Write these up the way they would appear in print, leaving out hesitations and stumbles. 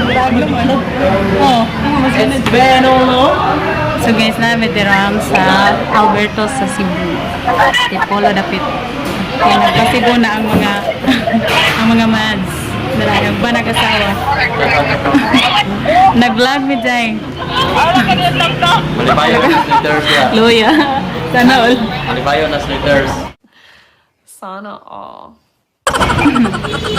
Vlog naman. Oh, mas It's been a long. So guys, namin dirang sa Alberto sa Cebu. Tipolo dapit. Kaya nagpa-Cebu na ang mga mads. Dara yung ba nag-asawa. Nag-vlog mi Jay. Malipayo na sneakers ya. Luya. Sana all. Malipayo na sneakers. Sana all.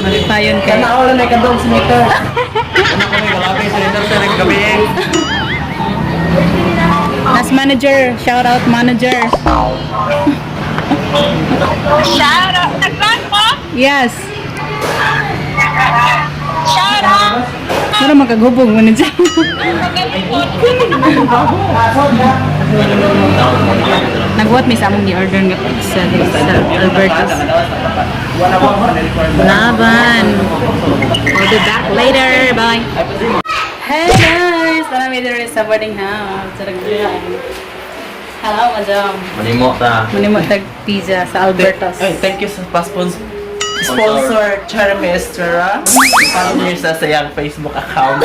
Malipayon kay. Kana wala na kadong sneaker. Ano ko may galapin sneakers sa gabi. As manager, shout out manager. Shout out! Nag-vlog mo? Yes. Shout out! Mura magkagubog manager. Nagwat mi sa among gi-order nga pizza diri sa Alberto's. Laban. We'll be back later. Bye. Hey guys! Tara mi diri sa boarding house. Tara. Hello, madam. Manimo ta. Manimo tag pizza sa Alberto's. Ay, thank you sa pa-sponsor Jeremy Estrera. Follow niyo sa iyang Facebook account.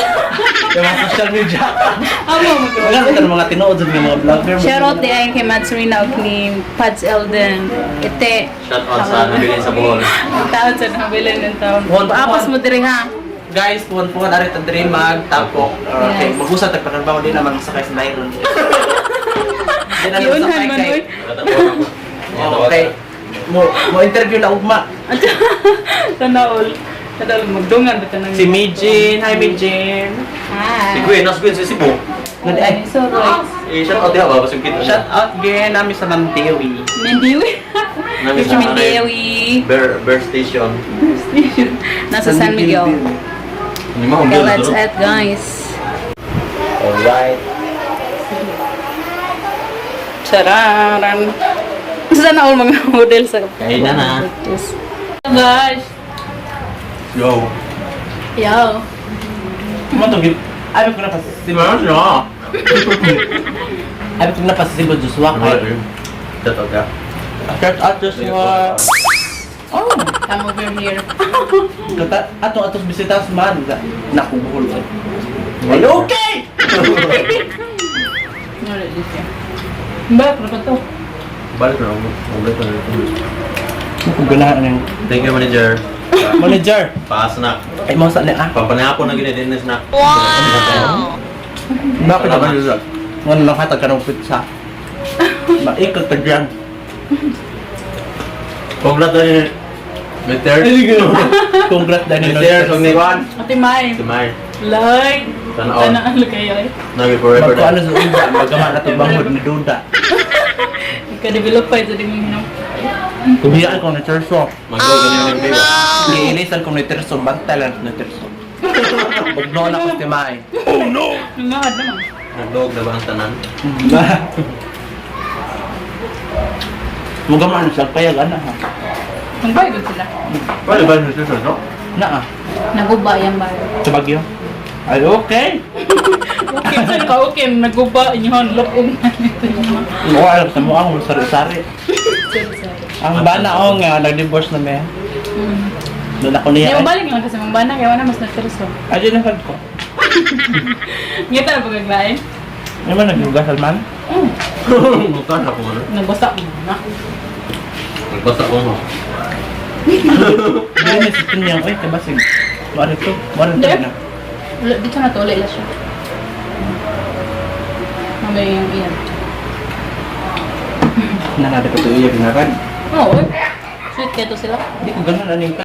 Yung mga social media account. Amo mo. Wala ka ng mga tinuod sa mga vlogger. Shout out di ay kay Mads Rina ug ni Pads Elden. Ite. Shout out sa nabilin sa Bohol. Ang taon sa nabilin ng taon. One- Apas mo diri ha. Guys, puwan-puwan ari ta diri magtapok. Okay, Yes. magusa tag panarbaho di naman sakay sa Nairon. Di na naman Yun sakay man kay. oy. Oh, okay. Mo mo interview na ugma. Tanaol. Tanaol magdungan ba tanang. Si Mijin, hi Mijin. Hi. Si Gwen, nas Gwen sa Cebu. Nag ay, So right. Eh, shout out diha ba basig kita. Shout out again nami sa Mantewi. Mendiwi. Nami sa Mendiwi. Bear Bear Station. Nasa San Miguel. Manimo Okay, let's eat, guys. Alright. Chararan. Sana all mga model sa Kain na na. Gosh. Go. Yo. Mo to give. Abi ko na pa si Meron siya. Abi ko na pa si Joshua kay. Shout out ka. Shout out Joshua. Oh, come over here. Kata ato atos bisita sa man. Nakubuhol. Ay, okay. Wala dito. Ba, ano to? Balik na ako. Balik na ako. Kung ganahan ang Thank you, manager. manager. Paas na. Ay mo sa ah. Pampanahapon na gini din na snack. Wow! Bakit naman yun? Ngano lang hatag ka ng pizza. Maikot ka dyan. Congrats na ni Meter. Congrats dahil Meter, kung ni Juan. Ate Mai. Si Mai. Like. Sana all. Sana all kayo eh. Nabi forever. Magkuano sa uba, magama na itong banghod ni Duda. Ika-develop pa ito din mo. Kumiyaan ko ni Terso. Mag-go ganyan yung baby. Giilisan ko ni Terso, bantay lang ni Terso. Pagnoon ako si Mai. Nangahad naman. Nag-log na ba ang tanan? Magama na siya, kaya gana ha. Ang bayad sila. Pwede ba yung station, no? Naa, Naguba yan ba? sa Bagyo. Ay, okay. Okay, saan ka okay? Naguba inyon. Lupong na nito yung mga. Mukha alam sa mukha ko, sari-sari. Ang bana ko nga, nag-divorce na may. Doon ako Hindi niya. mo balik lang kasi mong bana kaya wala mas naterso. Ay, di na sad ko. Ngita na pagkaglain. Ano man, naghugasal man? Mukha na ko ano. Nagbasa mo na. Nagbasa ko mo. Hindi na si Tinyang, ay, kabasig. Mara ito, mara ito na. Wala, dito na to, ulit siya. Mamaya yung iyan. Nanada ko ito iya, binaran. Oo, eh. Sweet kayo to sila. Hindi ko ganun, ano yung